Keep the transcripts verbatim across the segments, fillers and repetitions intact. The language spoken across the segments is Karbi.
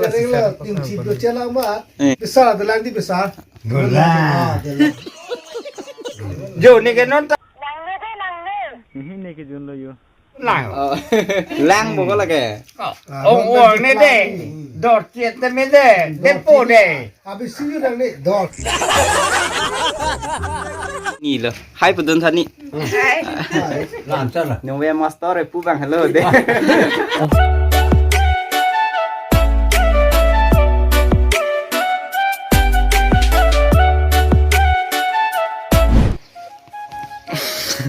Relo, tingchip lo chelak ma. Eh. Bisa, dolang di bisa. Dolang. Ah, dolang. Jo, ne ke non ta. Nang ne de, nang ne. Ini ne ke jun lo yo. Lang. Oh. Lang bo ko lake. Oh. Ah, oh, dor oh, ne de. Dor chiet te me de. Depo de. Abi sini nang ne dor. Ni lo. Hai pudun thani. Hai. Lancar lah. Nungwe master e pu bang hello de.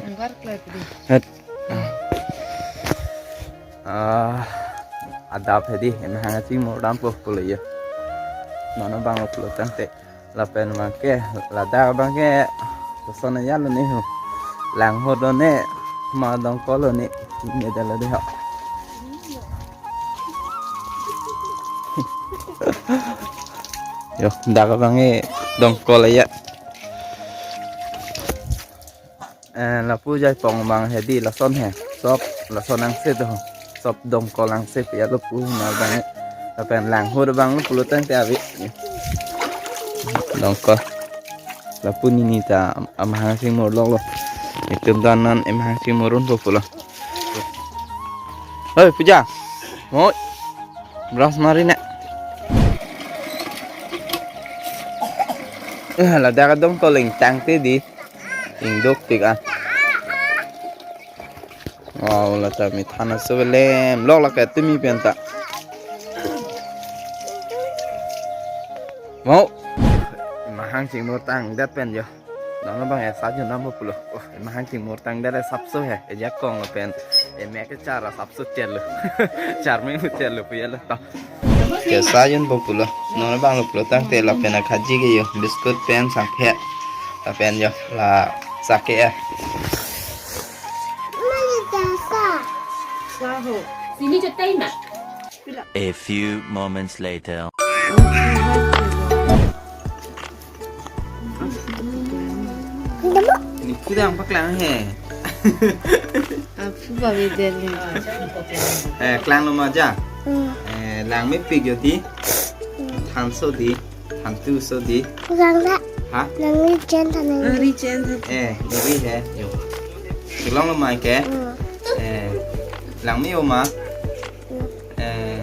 Anggar klep di. Het. Ah, adap hedi, em hang chingmur dampo pulo ya. Nono bang lo pulo tangte. Lapen bangke, ladak bangke, kosona ya lo ne ho. Lang ho do ne, ma dongkol lo ne, ne dalo de ho. Yo, dak bangke, dongkol ya. Eh, lapu jaipong bang hedi lason he. Sop lason angse do. Sop dongkol angse ya lapu na bang. Lapen lang ho do bang lapu lo tangte abi. Dongkol. Lapu nini ta am-, amahang chingmur lok lo. Itum danan amahang chingmur un po pulo. Hei, Puja. Mo. Brush mari ne. Eh, ladak dongkol ingtang te di. Ingduk tik ah. Wow, la ta mi thana so belem. Lok lake tumi pen ta. Mau. Mahang chingmur tang det pen jo. Nang bang ya sajun nam pulo. Oh, mahang chingmur tang det sapso he. Eja kong lo pen. E me ke chara sapso chelo. Char me chelo pu ya lo to. Ke sajun po pulo. Nono bang lo pulo tangte lapen akhaji ke yo. Biscuit pen sangphet. Lapen yo la sake ya. Sini cetai mak. A few moments later. Ni pudang paklang he. Apu ba bidel ni. Eh, klang lo ma ja. Hmm. Eh, lang mepik yo di. Hmm. Thanso di. Thantu so di. Lang da. Ha? Lang ri chen tha nang. Ah, ri chen tha. Eh, ri he. Yo. Kelong lo ma ke. Hmm. Eh, lang me-o ma. Hmm. Eh.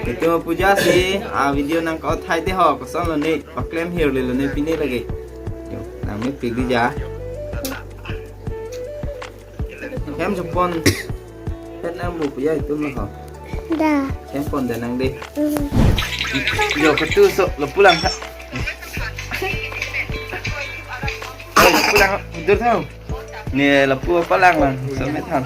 Itu Puja si, ah, video nang ko thai de ho, koson lo ne, paklem hir le lo ne pine lagi. Yo, lang mepik di ja. Hem chopon. Het nang bu Puja itum lo ho. Da. Hem pon de nang de. Hmm. Yo, ketu so, lo pulang ta. Oh, lo pulang, dur tau. Ne lapu palang lang, so me than.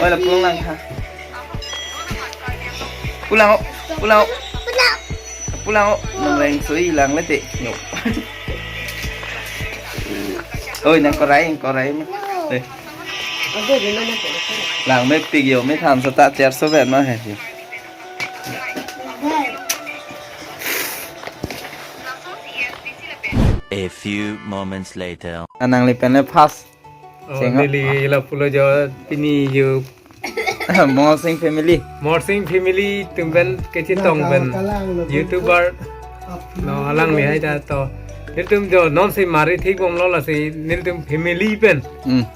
Oi, lapu lang ha. Pulang, oh, pulang, oh. Pulang, oh. Nang lang soi lang lete. Yo. Oi, nang korai, korai. Eh. Lang mepik yo, me than so ta chair so vet ma he. A few moments later. Anang le pen le fast. Oh, sing, oh. Neli lapulo jo pini yo. Morsing family. Morsing family tum pen kechetong pen YouTuber. No, alangli hai ta to. Nelitum jo non si mari thik bom lo lasi nelitum family pen. Hmm.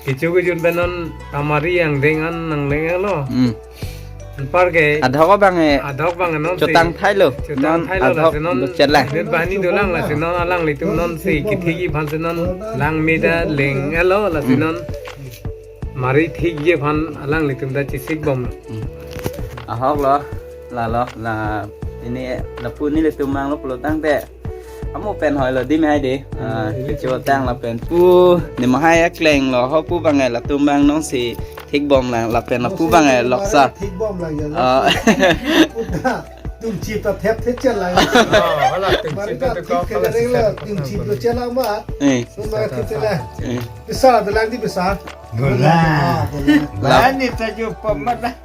Kecho kejun pen non amari angdeng an nangleng lo. Hmm. Anpar ke adhok bang e. Adhok bang non si chotang thailo. Chotang non thailo adhok lasi non do chet lang. Net bani dolang lasi non alanglitum non si kethikji aphan si non lang me ta leng lo lasi non. Hmm. Mari thikji aphan alanglitum ta chesik bom. Hmm. Ahok lo, la lo, la ini lapu nelitum mang lo pulo tangte. Amu pen hoi lo dim hai de. Ah, hmm, kecho tang lapen pu, ne mahai akleng lo, ho pu bang e latum bang non si thik bom lang, lapen lapu bang e loksar. Thik bom lang ya. Ah. Puta, tum chip ta thep thep chel lang. Oh, hala tum chip ta thik ke reng lo, tum chip lo chel lang ma. Eh. Tum ma thik chel lang. Eh. Bisa dolang di bisa. Dolang. Ah, dolang. La, ani ta jo pamada.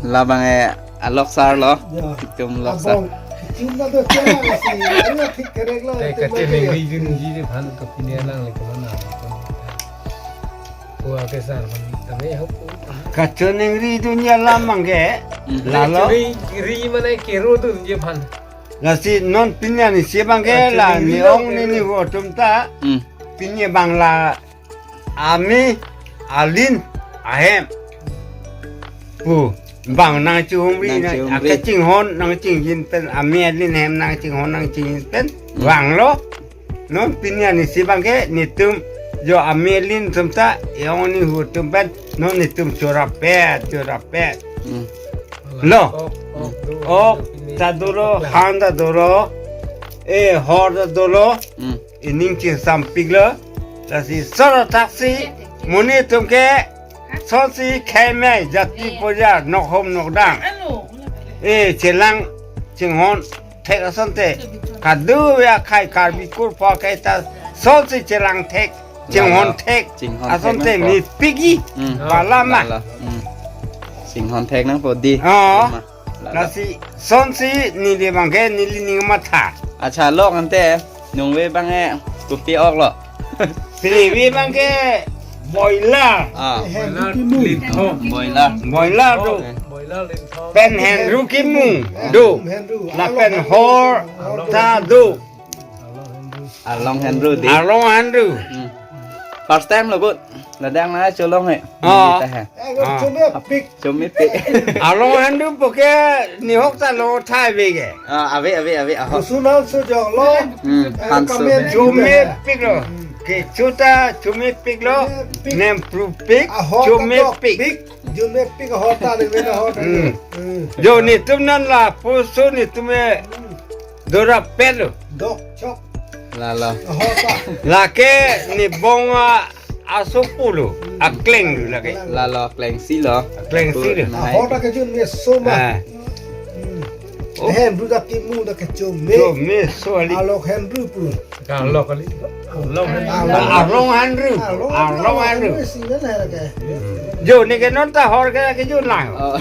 Labang e aloksar lo. Ya. Itum loksar. Abang. Chum na do chera lasi. Ano thik kerek lo. Te kacheningri dunji aphan ke pini alang le kemana? Ko ake sar man tame ho. Kacheningri dunji alam abang ke. Hmm. Lalo. Kacheningri mane kero dunji aphan. Lasi non pini anisi abang ke la kacheningri ni lo ong ni kero. Ni hu atum ta. Hmm. Pini abang la ame, alin, ahem pu abang nangchehumri, nangchehumri. Akachinghon nangchinghin pen, ame alin ahem nangchinghon nangchinghin pen, hmm, vanglo. Non pini anisi abang ke netum jo ame alin atum ta, e-ong ni hu atum pen, non netum chorapet, chorapet. Hmm. Lo. Ok, ok, do, ok, do, pini ta dolo, ok, han ta dolo, e hor ta dolo. Hmm. Ining chingsampiklo, lasi soro thaksi, monit atum ke, sonsi khei mei, jati pojar, nok hom nok dang. E, chelang, chinghon, thek asonte, kadu ya khai Karbi kurpa kaita, sonsi chelang thek, chinghon thek, chinghon thek asonte nangpo. Mepik-i, hmm, balama. Lalo. Hmm. Chinghon thek nangpo di. Oh. Lama. Lalo. Lasi sonsi neli abang ke neli ning matha. Acha lo ante nungve abang e kopi ok lo. Pini ve abang ke boiler. Ah. Henru kimu. Linthom. Boiler. Boiler do. Oh, boiler linthom. Pen henru kimu do. Henru. Lapen hor ta do. Arlong henru di. Arlong henru. Hmm. First time lo, good. Ladak nangcholong he. Oh. Kita he. Eh, ah. Chomepik. Chomepik. Arlong henru pu ke nihok ta lo thai ave ke. Ah, ave, ave, ave, aho. Kusun hanso jok lo. Hmm, eh, hanso. Kamen chomepik lo. Hmm. Kecho ta chomepik lo. Chomepik. Nemprupik. Aho ta chomepik. Pik. Chomepik aho ta de ve aho ta. Hmm. Hmm. Jo netum non lapuson netum e. Hmm. Dorapet lo. Dok chok. Lalo. Aho ta. Lake ni bong a asopo lo. Hmm. Akleng lo lake. Lalo akleng si lo. Akleng si lo. Aho ta kejun meso ma. Ah. Hmm. Oh. Henru ta kimu ta kecho me. Cho meso ali. Arlong henru pu. Arlong kali. Arlong henru. Arlong henru. Arlong henru. Arlong henru. Arlong henru si na lake. Jo ne ke non ta hor ke kejun lang. Oh.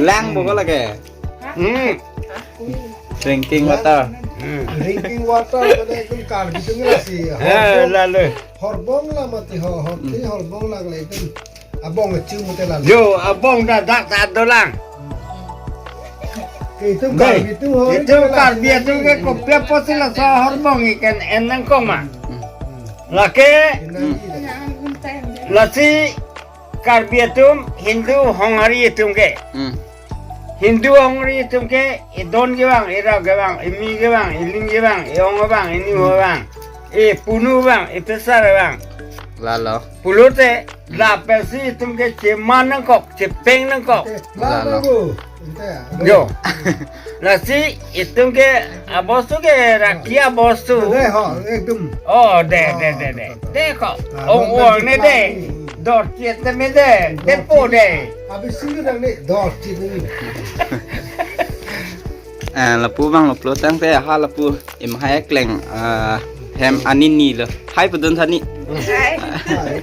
Lang bo ko lake. Hmm. Drinking water. Hmm. Drinking water pada itu kar gitu nggak sih. Eh, lalu. Horbong la mati ho, hor ti horbong la le itu. Abong achu mute la. Jo, abong ta dak ta dolang. Ke itu kar gitu ho. Itu kar biar tu ke kopi apa sih la so horbong ikan enang kong ma. Hmm. Lake. Hmm. Lasi Karbi atum Hindu honghari atum ke. Hmm. Hindu honghari atum ke idon kevang, ira kevang, imi kevang, iling kevang, iong kevang, ini kevang, ipunu kevang, ipesar kevang. Lalo. Pulote, hmm, lapensi itum ke cheman nangkok, chepeng nangkok. Lalo. Jo. Lasi itum ke abostu ke raki abostu. De ho, ekdom. Oh, de, de, de, de. De ko. Ah, ong ong ne de. Dor chiet ne me de. De po de. Abi sini dang ne dor chiet ne. Eh, lapu abang lo pulo tangte ha lapu. Imhai akleng, ah, hem anini lo. Hai pudun thani. Hai.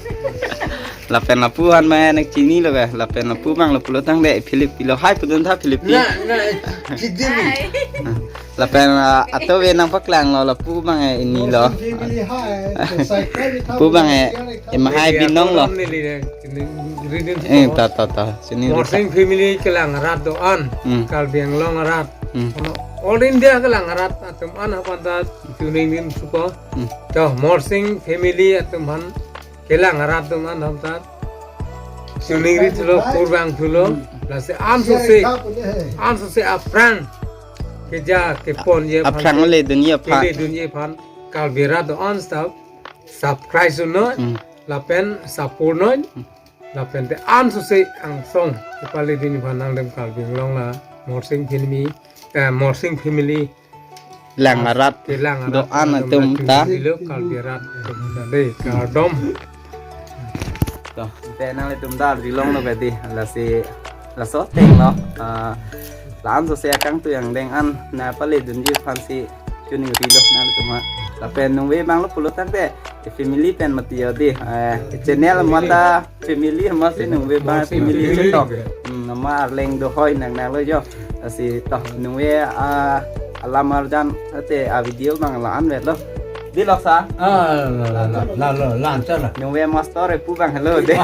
Lapen lapu aphan ma nangchini lo ke. Lapen lapu abang lo pulo tangte Philip pilo. Hai pudun tha Philip pi. Na, na, chidini. Hai. Lapen, ah, ato ve nangpaklang lo lapu abang e ini lo. Family hai. Lapu abang e imhai binong lo. Eh, ta, ta, ta. Chini Morsing family kelang rat do-an. Hmm. Karbi Anglong rat. Hmm. All India kelang rat atum an aphan ta choningri supo. Hmm. To Morsing family atum aphan kelang rat atum an aphan ta choningri thulo, kurvangthulo. Hmm. Lasi ansose, ansose aphrang keja keponji aphan, aphrang le dunji aphan, kele dunji aphan Karbi rat do-an seta subscribe sunnoi. Hmm. Lapen support noi. Hmm. Lapen te ansose angsong kepale dunji aphan nangtum Karbi Anglong la Morsing family, eh, Morsing family lang arat kelang arat do-an atum ta. Pilo Karbi rat atum ta de kardom. To, te nanglitum ta arjulong lo ke di, lasi laso ateng lo. Ah, la ansose akangtui angdeng an nangpale dunji aphansi Ningri lo nanglitum ha. Lapen ningve abang lo pulo tangte, family pen mati ya dei. Eh, channel mata family, masi ningve abang family chetong. Hmm, nama arleng do hoi nang nang lo jo. Lasi to ningve, ah, alam arjan ate a video abang la-an vet lo. Dei lo sa. Ah, la, la, la, la, la, la, la. Ningve master e pu abang hello dei.